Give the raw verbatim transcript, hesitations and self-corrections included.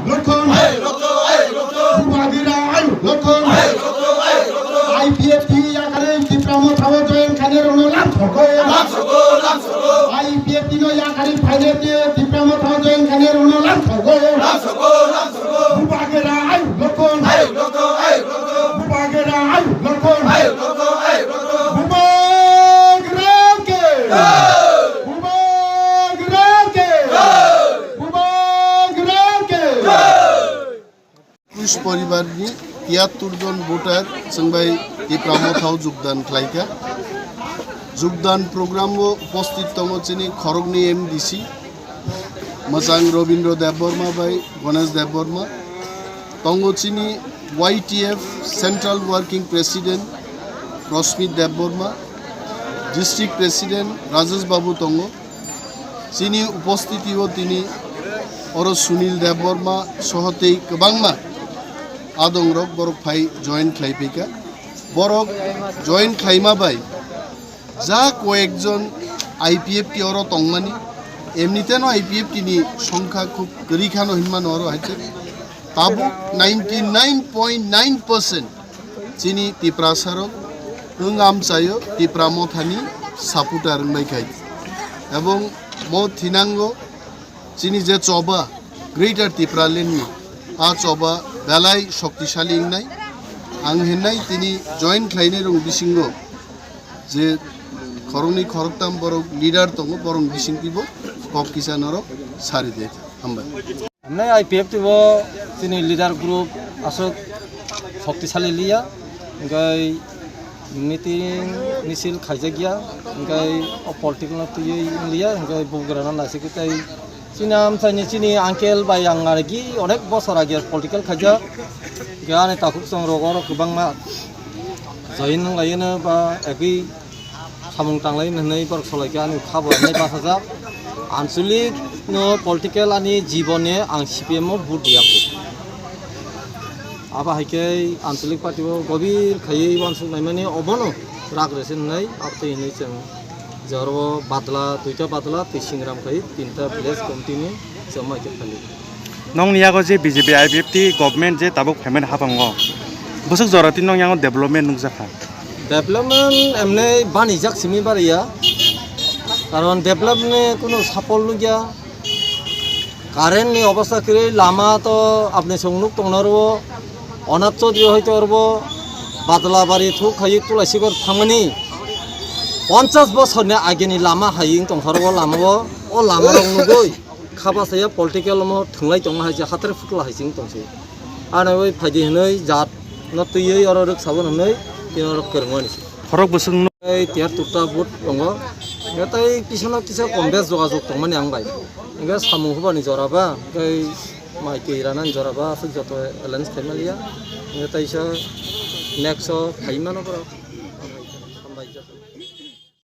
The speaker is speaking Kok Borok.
Lokhon. Hey, Lokhon, hey, Lokhon. Bubagra, hey, Lokhon. Hey, Lokhon, hey, Lokhon. I P F T ni yakarwi Tipra Motha o join khainai rokno lamsogo. Lamsogo, lamsogo. I P F T no yakarwi phainai Tipra Motha o join khainai rokno lamsogo. Lamsogo, lamsogo. Bubagra, hey, Lokhon. Hey, Lokhon, hey, Lokhon. Bubagra, hey, Lokhon. Hey, Lokhon, hey, Lokhon. Bubagra ke. Hey. Bubagra ke. Hey. Bubagra ke. Hey. Kush poribarni tiyattur jon voter chwng bai Tipra Mothao jogdan khlaikha. Jogdan program o uposthit tongo chini khoroknwi M D C, mwchang Robindra Debbarma bai Ganesh Debbarma. Tongo chini Y T F Central Working President Rosmit Debbarma, District President Rajesh Babu tongo. Chini uposthiti o tini oro Sunil Debbarma soho tei kwbangma adongrok borok phai join khlai phaikha. Borok join khlaima bai ja koyekjon I P F T oro tongmani, emniteno I P F T ni songkha khub kwrwi khano hinmano oro hai se. Tabuk ninety nine point nine percent chini Tiprasarok wng amchaio Tipra Mothani supporter wngbai khai. Ebong mo thinango chini je choba Greater Tipraland ni, a choba belai shoktisali wngnai. Ang hinnai tini join khlainai rok bisingo je khoroknwi khoroktam borok leader tongo, borok bising tibo kok kisa norok sari de. Hambai. Nai I P F T bo chini leader group aswk shoktisali liya, hwnkhe meeting misil khaijakya, hwnkhe o political no twiwi liya, hwnkhe bugrano naisik tei chini amchaini chini uncle bai ang arigi onek bosor age political khaijak, hwnkhe ani takhuk chwng rogo oro kwbangma join wnglaino ba agui samung tanglai hwnwi borok solai khe ani kha bo hwnwi bachajak. Anchalik no political ani jibone ang C P M o vote riya kho. Abo hai khe Anchalik party o gobir khaiwi uansuk naimani obono rak rese hwnwi abtwi hwnwi chwng je oro badla, duita badla twi singram khai tinta village committee ni chwng mai khe phali. Nokni yago je B J P I P F T government je tabuk phaimani habango, bwswk jora twi nokni yago development nukjakha? Development emne banijak simi bariya, karon development ni kunu sapol nukya. Current ni obostha kwrwi, lama to apni chwng nuk tongna rwo, Onat Chaudhary hoito orbo Badalabari thuk khaiwi Tulasigar thangmani ponchas bosorni ageni lama hai wng tongkha rwo, lama o, o lama rok nugwi. Kha bachaya political omo thwnglai tongma hai se hathre phutla hai se wng tong se. Ano bai phaidi hwnwi jat no twiwi oro rwk sabon hwnwi tini oro kwrwngmani se. Khorok bwswk no. Ei tiyar turta vote tongo. Hwnkhe tei kisa no kisa kom bes jogajog tongmani ang bai. Hwnkhe samung hubani jora ba, tei mai twi ranani jora ba, aswk joto alliance khaima liya. Hwnkhe teisa next o phai mano borok.